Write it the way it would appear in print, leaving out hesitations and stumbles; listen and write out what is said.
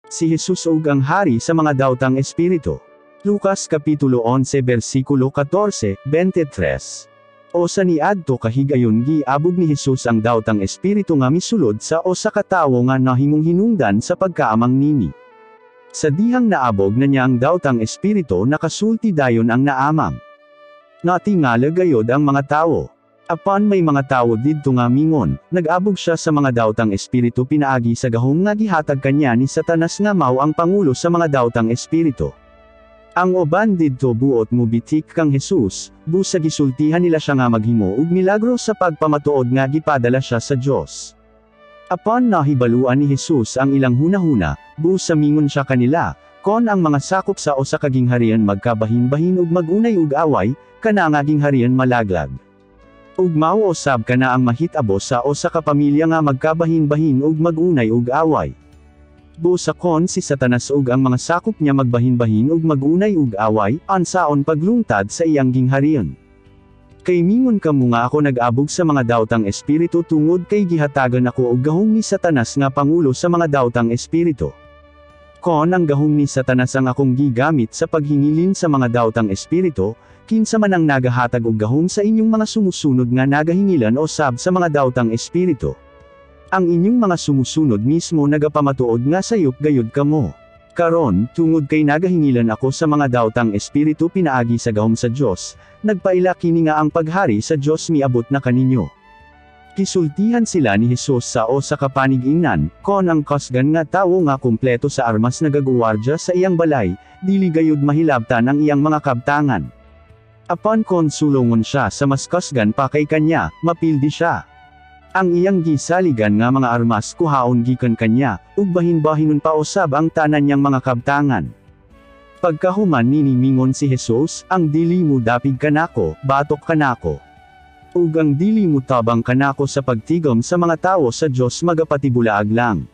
Si Jesus ug ang hari sa mga dawtang espiritu. Lucas Kapitulo 11 versikulo 14, 23. Usa niadto ka higayon, giabog ni Jesus ang dawtang espiritu nga misulod sa usa ka tawo nga nahimong hinungdan sa pagkaamang nini. Sa dihang naabog na niya ang dawtang espiritu, nakasulti dayon ang naamang. Natingala gayod ang mga tawo. Apan may mga tawo didto nga mingon, "Nag-abog siya sa mga dawtang espiritu pinaagi sa gahom nga gihatag kanya ni Satanas nga mao ang pangulo sa mga dawtang espiritu." Ang uban didto buot mo bitik kang Jesus, busa gisultihan nila siya nga maghimo og milagro sa pagpamatuod nga gipadala siya sa Dios. Apan nahibaluan ni Jesus ang ilang hunahuna, busa mingon siya kanila, "Kon ang mga sakop sa usa ka gingharian magkabahin-bahin ug mag-unay og away, kana nga gingharian malaglag. Ug mao usab kana ang mahitabo sa usa ka pamilya nga magkabahin-bahin ug mag-unay og away. Busa kon si Satanas ug ang mga sakop niya magbahin-bahin ug mag-unay og away, unsaon paglungtad sa iyang gingharian? Kay mingon kamo nga ako nag-abog sa mga dawtang espiritu tungod kay gihatagan ako og gahom ni Satanas nga pangulo sa mga dawtang espiritu. Kon ang gahom ni Satanas ang akong gigamit sa paghingilin sa mga dawtang espiritu, kinsa man ang nagahatag og gahom sa inyong mga sumusunod nga nagahingilan usab sa mga dawtang espiritu? Ang inyong mga sumusunod mismo nagapamatuod nga sayop gayud kamo. Karon, tungod kay nagahingilan ako sa mga dawtang espiritu pinaagi sa gahom sa Dios, nagpaila kini nga ang paghari sa Dios miabot na kaninyo. Gisultihan sila ni Jesus sa usa ka panig-ingnan, "Kon ang kusgan nga tawo nga kumpleto sa armas nagaguwardya sa iyang balay, dili gayud mahilabtan ang iyang mga kabtangan. Apan kon sulongon siya sa mas kusgan pa kay kanya, mapildi siya. Ang iyang gisaligan nga mga armas kuhaon gikan kanya, ug bahin-bahinon pa usab ang tanan niyang mga kabtangan." Pagkahuman nini mingon si Jesus, "Ang dili mo dapig kanako, batok kanako. Ug ang dili mo tabang kanako sa pagtigom sa mga tawo sa Dios magapatibulaag lang."